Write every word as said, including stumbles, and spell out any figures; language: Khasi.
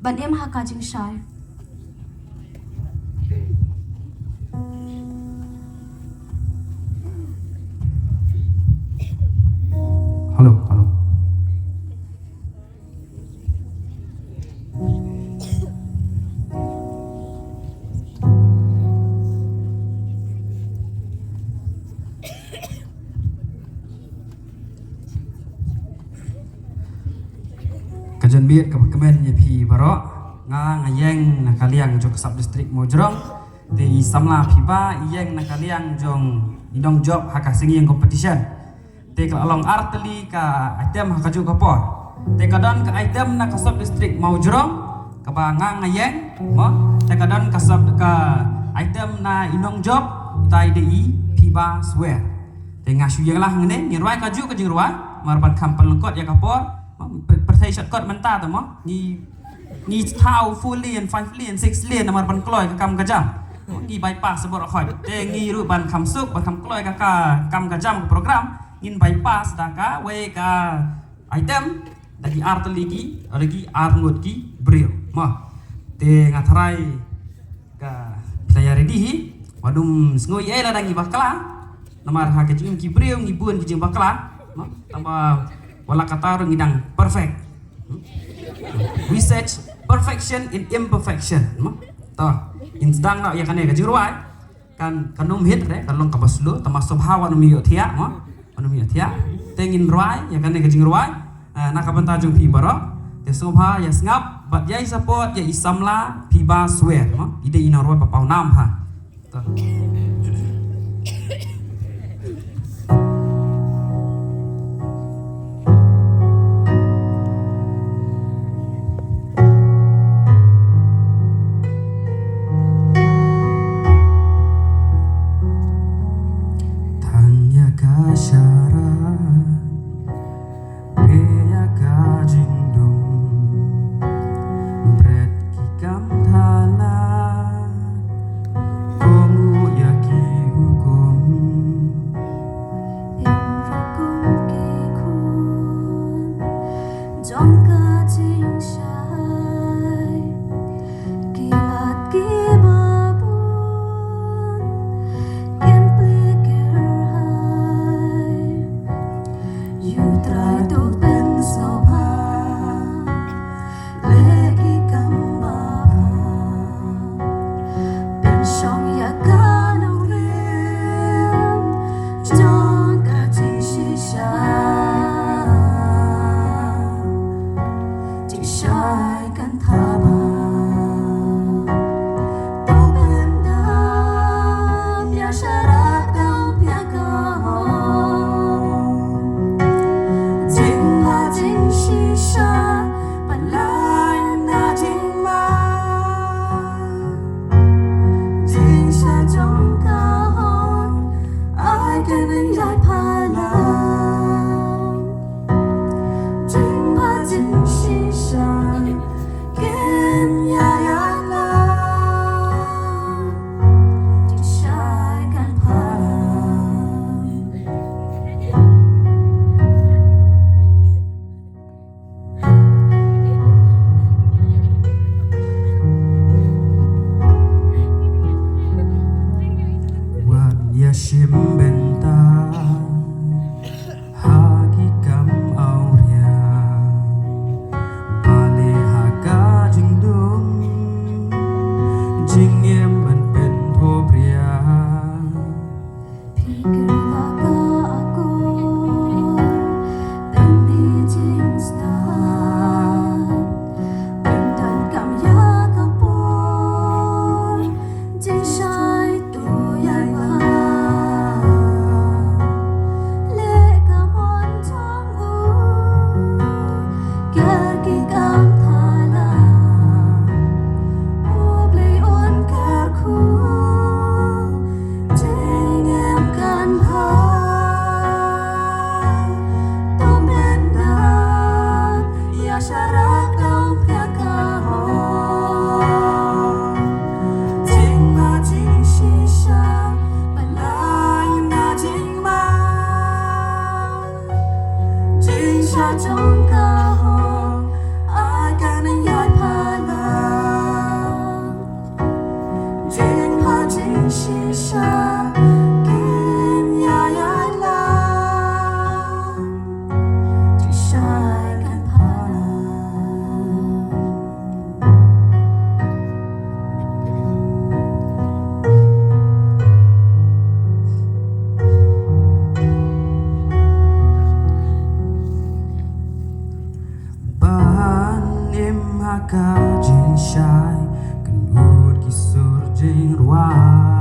ban im ha ka jingshai. Hello, hello. Ka janmiet kaba kmen ïa phi baroh, nga nga ïeng na ka liang jong ka sub district Mawjrong. Te i samla phi ba i ïeng na ka liang jong i nongjop ha ka singing competition. Te ka la long ar tylli ka item ha kajuh ka por. Te ka don ka item na ka sub district Mawjrong kaba nga nga ïeng mo. Te ka don ka sub ka item na i nongjop, tai dei i phi ba swer. Te nga shu ïeng lah ngane, ngin rwai kajuh ka jingrwai, mar ban kham pynlyngkot ïa ka por. Mo, pyrthei shortcut mynta te mo. Ngi ngi thaw four lane, five lane, six lane namar ban kloi ka kam ka jam. Ngi bypass bor khoi. Te ngi ruh ban kham suk, ban kham kloi ka, ka kam ka jam ka program. Ngin bypass da kawei ka item, da ki ar tylli ki, da ki ar ngut ki briew. Mo. Te nga tharai ka phi la ïa ready hi, wat nym sngew ei lada ngi bakla. Namar ha ka jingim ki briew ngi bun ki jingbakla. Mo. Tangba wat la katta ruh ngi dang perfect. We search perfection in imperfection. Mo? To, ngin sdang noh ïa kane ka jingrwai. Kan, kan ym hit re, kan long kaba slow, tangba sngewbha wat nym ïohthiah, mo? Wat nym ïohthiah. Te ngin rwai ïa kane ka jingrwai. Ah, na ka bynta jong phi baroh. Te sngewbha ïa sngap bad ïa i support ïa i samla phi ba swer, mo? I dei i nongrwai ba paw nam ha. Tang ïa ka shara, peit ïa ka jingdum, bret ki kam thala, kohnguh ïa ka jingshai, kynhun ki sur jingrwai.